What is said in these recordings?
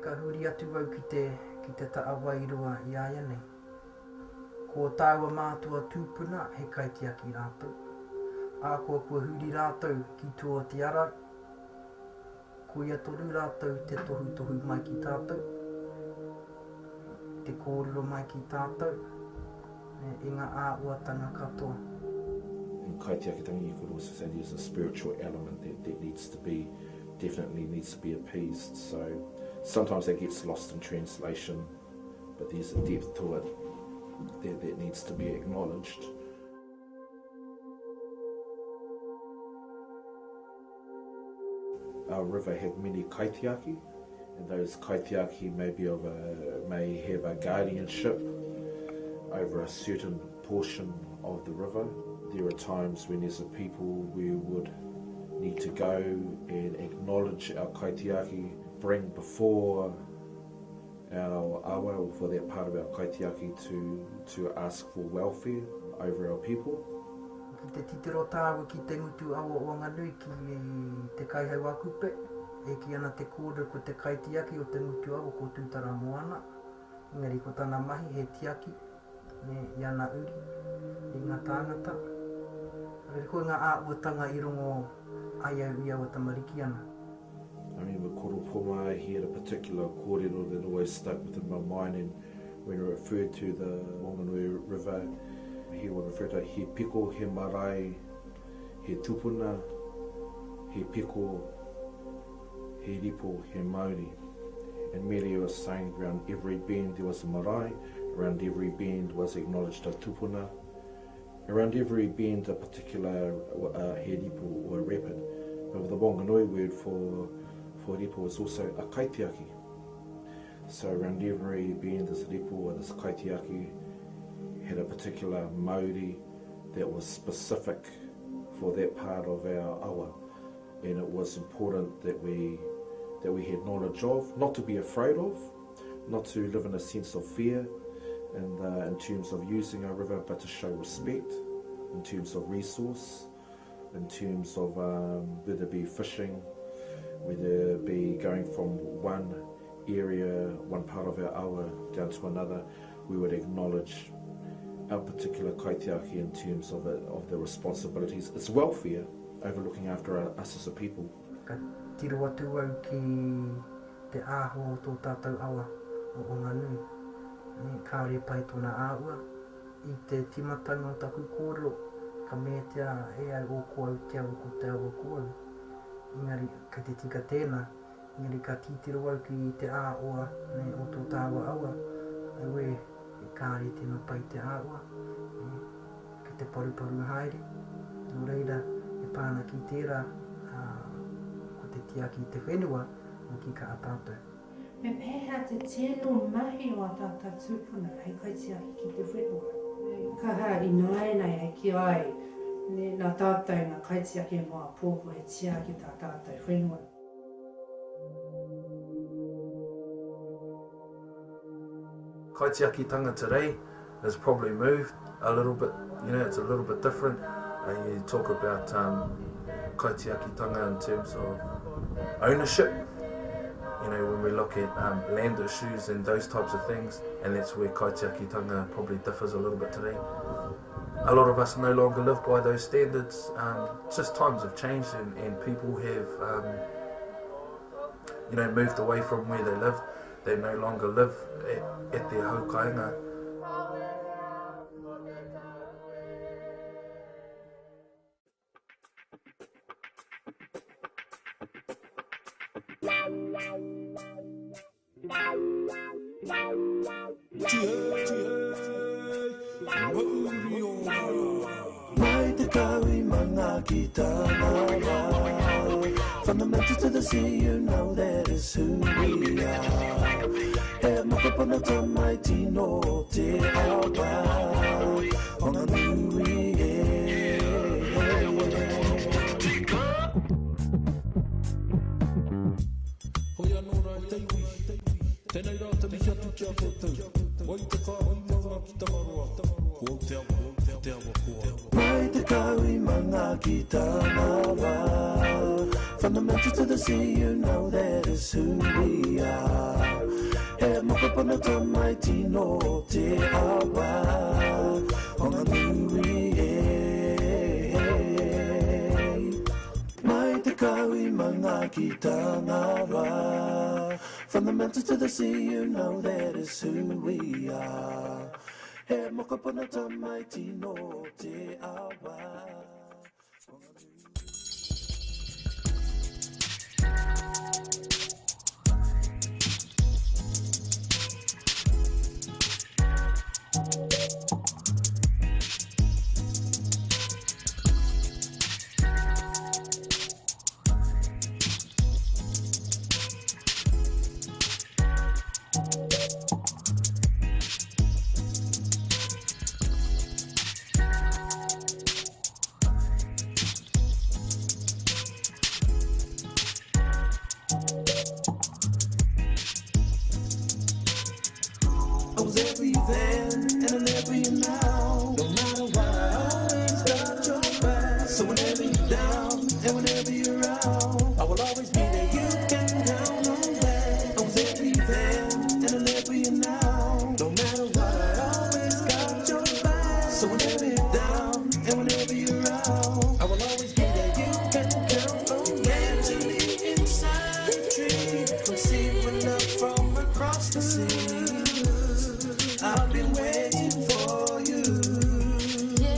Ka huri atu au ki te, ki te taha wairua i āianei. Ko tāua mātua tūpuna he kaitiaki rātou. Ahakoa kua huri rātou ki tua o te ara, koia tonu rātou te tohutohu mai ki tātou, te kōrero mai ki tātou i ngā āhuatanga katoa. In kaitiakitanga you could also say there's a spiritual element that, that needs to be, definitely needs to be appeased. So sometimes that gets lost in translation, but there's a depth to it that, that needs to be acknowledged. Our river had many kaitiaki, and those kaitiaki may, be of a, may have a guardianship over a certain portion of the river. There are times when as a people we would need to go and acknowledge our kaitiaki, bring before our awa or for that part of our kaitiaki to, to ask for welfare over our people. Ki te titiro tāua ki te ngutu awa o Wanganui ki Te Kaihau-a-Kupe, e kī ana te kōrero ko te kaitiaki o te ngutu awa ko Tūtaramoana, engari ko tana mahi he tiaki i ana uri, i ngā tāngata. Engari koe ngā āhuatanga i rongo ai au i aua tamariki ana. I remember Koro Poma, he had a particular kōrero that always stuck within my mind and when he referred to the Wanganui River, he would refer to he piko, he marae, he tupuna, he piko, he ripo, he mauri. And merely he was saying around every bend there was a marae, around every bend was acknowledged a tupuna, around every bend a particular uh, he ripo or a rapid. But the Wanganui word for, for ripo is also a kaitiaki. So around every bend this ripo or this kaitiaki had a particular mauri that was specific for that part of our awa. And it was important that we that we had knowledge of, not to be afraid of, not to live in a sense of fear in, the, in terms of using our river, but to show respect in terms of resource, in terms of um, whether it be fishing, whether it be going from one area, one part of our awa down to another, we would acknowledge our particular kaitiaki in terms of, it, of the responsibilities. It's welfare over looking after our, us as a people. Ka tiro atu au ki te āhua o tō tātou awa o Wanganui. Kāore e pai tōna āhua. I te tīmatanga o taku kōrero, ka meatia e au o ko au te awa ko te awa ko au. Engari, kei te tika tēnā. Engari ka titiro au ki te āoa o tō tāua awa, auē, kāre tino pai te āoa, kei te paruparu haere. Nō reira, e pā ana ki tērā, ko te tiaki i te whenua, hoki ka a tātou. Me pēhea te tino mahi o ā tātou tūpuna hei kaitiaki ki te whenua? Kaha ināianei e kī ai, nā tātou ngā kaitiaki mō āpōpō he tiaki tā tātou whenua. Kaitiakitanga today has probably moved a little bit, you know, it's a little bit different. Uh, you talk about um, kaitiakitanga in terms of ownership, you know, when we look at um, land issues and those types of things, and that's where kaitiakitanga probably differs a little bit today. A lot of us no longer live by those standards. Um, just times have changed and, and people have, um, you know, moved away from where they lived. They no longer live at, at their haukainga. Mai te kaui manaakitanga rā From the mountains to the sea you know that is who we are He mokopuna tamaiti nō te awa Whanganui e Hoi anō rā e te iwi, tēnei rā te mihi atu ki a koutou, wai te kāhui maunga ki Tangaroa, ko au te awa, ko te awa ko au. Mai te kaui manaakitanga rā From the. mountains to the sea, you know that is who we are. He mokopuna tamaiti no te awa, Whanganui e. Mai te kaui manaakitanga rā. From the mountains to the sea, you know that is who we are. He mokopuna tamaiti no te awa. I was there for you then, and I'm there for you now. No matter what, I always got your back. So whenever you're down, and whenever you're out, I will always be there. You can count on that. I was there for you then, and I'm there for you now. No matter what, I always got your back. So whenever you're down, and whenever you're out, I will always be there. You can count on that. To me inside a tree, conceiving love from across the sea. I've been waiting for you. You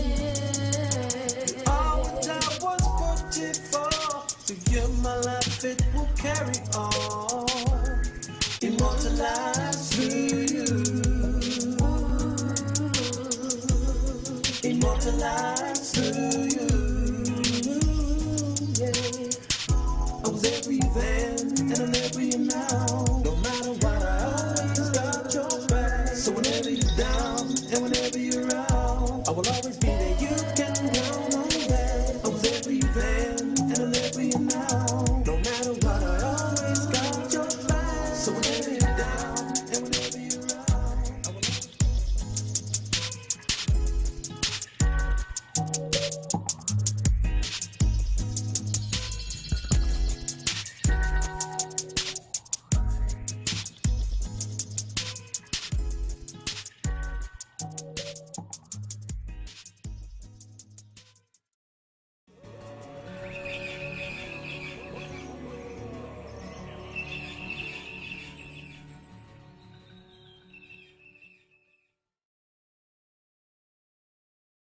are what I was put here for. To give my life, it will carry on. Immortalized through you. Immortalized through you. Yeah. I was there for you then, and I'm there for you now. No matter what, I always got your back. So whenever you're down, and whenever you're out, I will always be there. You can